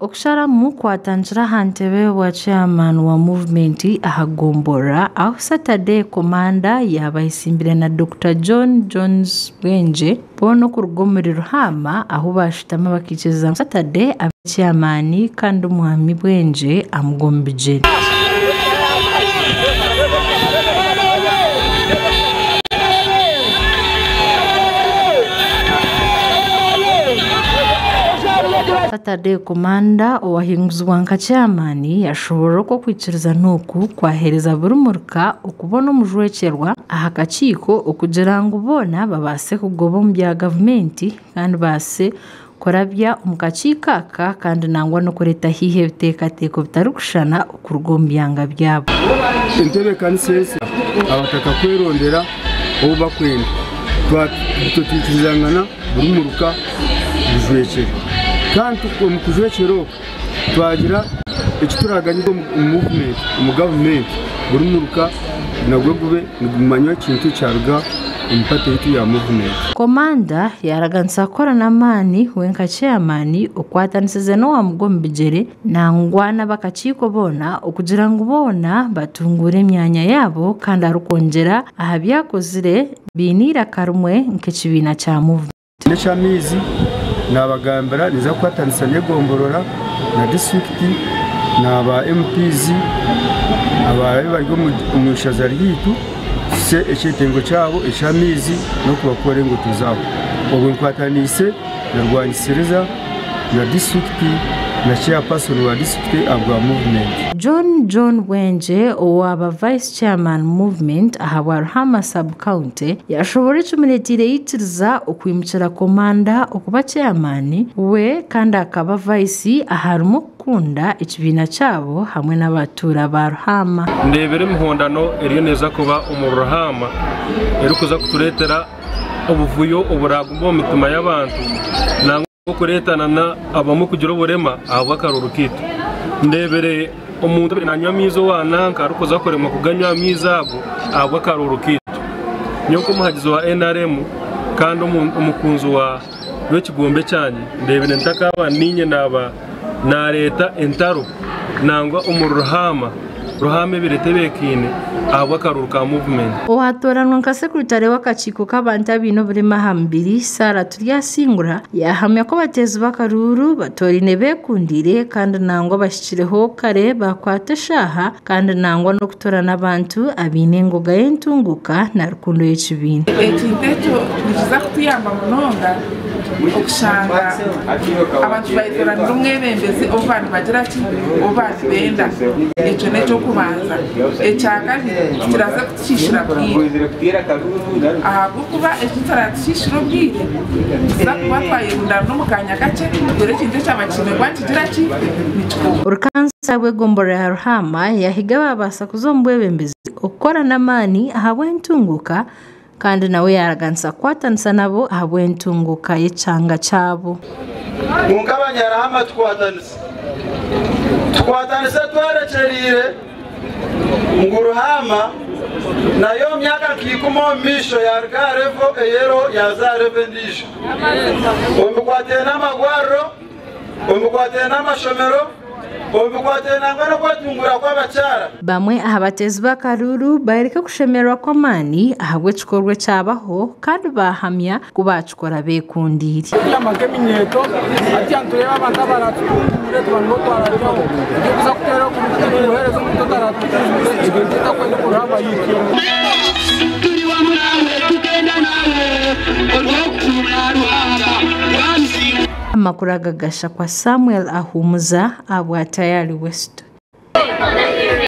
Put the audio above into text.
Okusharamu kwatandikire aha ntebe y'obwa chairman wa Movement aha gomborora ahu Saturday Komanda yaaba ayesimbire na Dokita John Jones Bwengye boona okuruga omuri Ruhaama ahu baashutama bakaikiriza ngu Saturday abe chairman kandi Omwami Bwengye amugwe omu bigyere. Saturday Komanda owahinguzibwa nka chairman yashoborora oku okwikirizana oku kwahereza buri muruka okubona omujwekyerwa aha kakiiko okugira ngu boona babaase kugoba omu bya gavumenti kandi baase kurabya omu kakiiko aka kandi nangwa n'okureeta haihi ebiteekateeko bitarikushushana okuruga omu byanga byabo. Entebeekanisa ensya abataka kwerondera ou bakwenda. Itwe twikirizangana buri muruka gujwekyere. Kandi omu kujwekyera okwo twagira eki turaganyirwe omu muvumenti, omu gavumenti, buri muruka nagwo gube nigumanywa ekintu ekyaruga omu pate yaitu ya muvumenti. Komanda yaaraganisa kukora n'amaani we nka ceyamaani okwatanisize n'owamugwa omu bigyere nangwa n'abakakiiko boona okugira ngu boona batunguure emyanya yaabo kandi arikwongyera aha bi akozire baine eiraka rimwe nk'ekibiina kya Movement. N'eky'amaizi naabagambira ninza kukwatanisa n'egomborora na disiturikiti na ba MPs abaraabe bari omu ishaza ryaitu tuhitsye ekyetengo kyabo eky'amaizi n'okubakora enguuto zaabo. Obwo nkwataniise na Rwangisiriza na disiturikiti na chairperson wa disiturikiti ahabwa muvumenti. John John Bwengye owaaba Vice Chairman Movement ahabwa Ruhama Sub County yashoboora ekimureteire yaikiriza okwimukira Komanda okuba Chairman we kandi akaba Vice aharimu okukunda ekibiina kyabo hamwe n'abatuura ba Ruhama. Ndeebire emihondano eriyo neeza kuba omuri Ruhama erikuza kutureetera obuvuyo oburagume omu mitima y'abantu nangwa okureetana na abamwe kugira oburema ahabw'akaruru kaitu. Ndeebire omuntu obaire nanywa amaizi owa nanka arikuza kuremwa kuganywa amaizi ago ahabw'akaruru kaitu. Nyowe nk'omuhagizi wa NRM kandi omukunzi wa w'ekigombe kyangye ndeebire ntakaaba niinye naaba nareeta entaro nangwa omuri Ruhaama, Ruhaama ebaire etebeekaine ahabw'akaruru ka muvumenti. Owatooranwa nka sekuritare w'akakiiko k'abantu abaine oburema aha mubiri, Sarah Turyasingura, yaahamya ku abateezi b'akaruuru batooraine beekundiire kandi nangwa bahikireho kare baakwata eshaaha kandi nangwa n'okutoorana abantu abaine engoga y'entunguuka na rukundo y'ekibiina. Ekintu ekyo nikiza kutuyamba munonga okushanga abantu bayetoranira omwebembezi ou baaba nibagira ki, ou baaba nibenda. Ekyo n'ekyokubanza. Ekyakabiri tikiraza kutushiishira bwire ahabw'okuba eki kitaratushiishira obwire nituza kuba twayerundaana omu kaanya kakye reero ekintu ekyaba kiine kuba nikigira ki, nikikorwa. Orukansa rw'egomborora ya Ruhaama yahiga abaabaasa kuza omu bwebembezi okukora n'amaani ahabw'entunguuka kandi nawe yaaraganisa kukwatanisa nabo ahabw'entunguuka y'ekyanga kyabo. Kwonka Abanyarahama tukwatanise. Tukwatanise twerekyereire ngu Ruhama nayo omu myaka nka ikumi omu maisho yaaruga aha revo ei eriho yaaza aha revo endiijo. Omu bikwatiraine n'amagwariro, omu bikwatiraine n'amashomero, omu bikwatiraine nangwa n'okwetunguura kw'abakyara. Bamwe aha bateezi b'akaruuru bayoreka okushemererwa kw'amaani ahabw'ekikorwa ekyabaho kandi baahamya ku baakikora beekundiire. Kutama nk'eminyeeto hatiiya nitureeba abantu abaratutunguure tuba nibo twarabiraho eky'okuza kuteera kuheereza omuntu otaratutunguure ebyo nitutakwenda omu ruhanga rwaitu. Amakuru aga gashakwa Samuel Ahumuza ahabwa Tayari West.